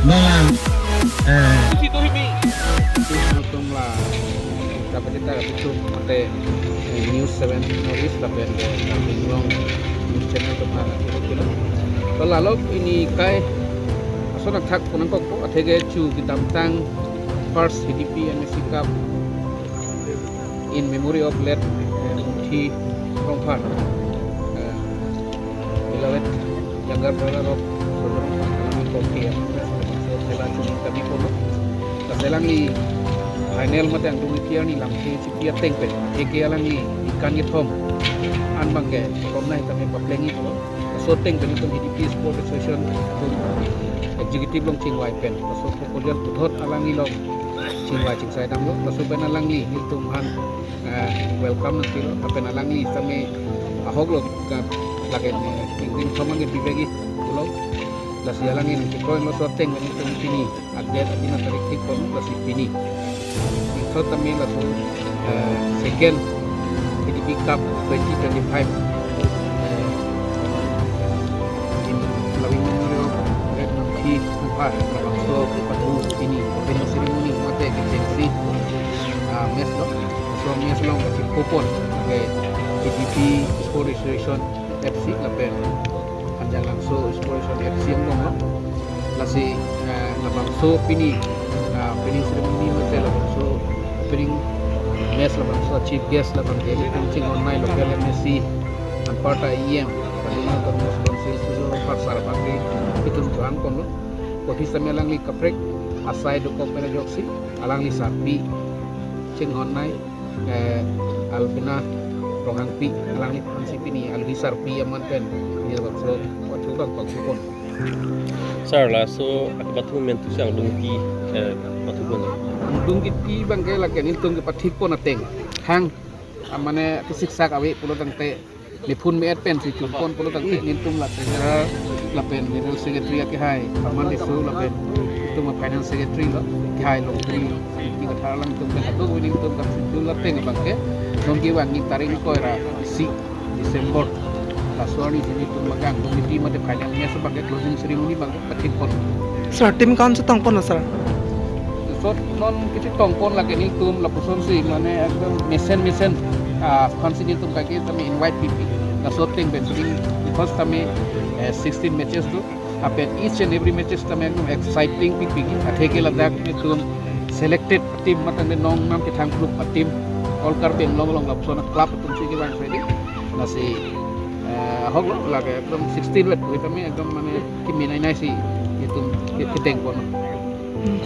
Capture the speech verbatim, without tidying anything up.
Nang, eh, Isi to himi. Isi nangtum la, kapitan kita itu mate, eh, News seven North East lapen, eh, Karbi Anglong News Channel atum aphan kilo. To lalo pini kai ason athak pu nangkokpo, atheke chu kedamtang first H D P M A C Cup in memory of late, eh, Mungthi Rongphar, eh, beloved younger brother of Rongphar, Kalami Komti, so, sela chini kami kono. Laso alangli final mate angdung ipia ni lamthe chipi ateng pen, eke alangli ikan kethom an abangke komna tame paplengji pulo. Laso ateng pen itum H D P Sport Association atum executive along chingvai pen, laso proposal puthot alangli along chingvai chingsai damlo, laso pen alangli ilitum aphan, eh, welcome nangpilo, lapen alangli sitame ahok lo ka lake, eh, tingting thomang ke bibegi pulo, lasi alangli nangkikroilo. Laso ateng pen itum pini adet atina tarik thik pon, lasi pini ithot tame laso, eh, second H D P Cup twenty twenty-five, eh, in loving memory of Red Monkey Kuphar, labangso kepathu pini opening ceremony mate kechengsi, ah, match lo. Laso match along kachipopon ke H D P Sport Association F C lapen Hanjanglangso Sport Association F C angbong lo. Lasi, eh, labangso pini, ah, opening ceremony mate labangso opening match labangso chief guest labangke ilitum chinghon nai local M A C anparta E M, Karbi Anglong Autonomous Council Sujo Rongphar sir abangke itum chohang ponlo. Kopi sitame alangli kaprek asai dokok pen ajoksi alangli sarpi chinghon nai, eh, Albina Ronghangpi, alangliphansi pini alangli sarpi aman pen nirvakso pathu abang pangkupon. Sir, laso akepathu amen tu si angdung kipi, eh, pathupon? Angdung kipi abangke lake nelitum kepathikpon ateng, hang, ah, mane kesiksak ave pulo tangte, niphun me-et pensi chunpon pulo tangte, nelitum la treasurer lapen general secretary akehai Paman Tisso lapen itum a-finance secretary lo, akehai Longkri Ingti Kathar alangtum pen atum nelitum kachedul ateng abangke non kevang ni tarik ingkoi ra isi December, laso arni si nelitum abangke angdung kipi mate final match abangke closing ceremony abangke pathikpon. Sir, team count chetongponlo, sir? So non kachetongpon lake nelitum lapusonsi mane ekdom mesen mesen, ah, aphansi nelitum kaike tame invite pipi. Laso ateng pen pini first tame, eh, sixteen matches do. Lapen each and every matches tame ekdom exciting pipi. Atheke ladak nelitum selected team mate nongnam kethang group a-team, all Karbi Anglong along lapuson a-club atumsi kevang ready. Lasi, eh, ahok lo lake ekdom sixteen vet pu tame ekdom mane kemenei nei si itum ke-, kedengpon. Hmm.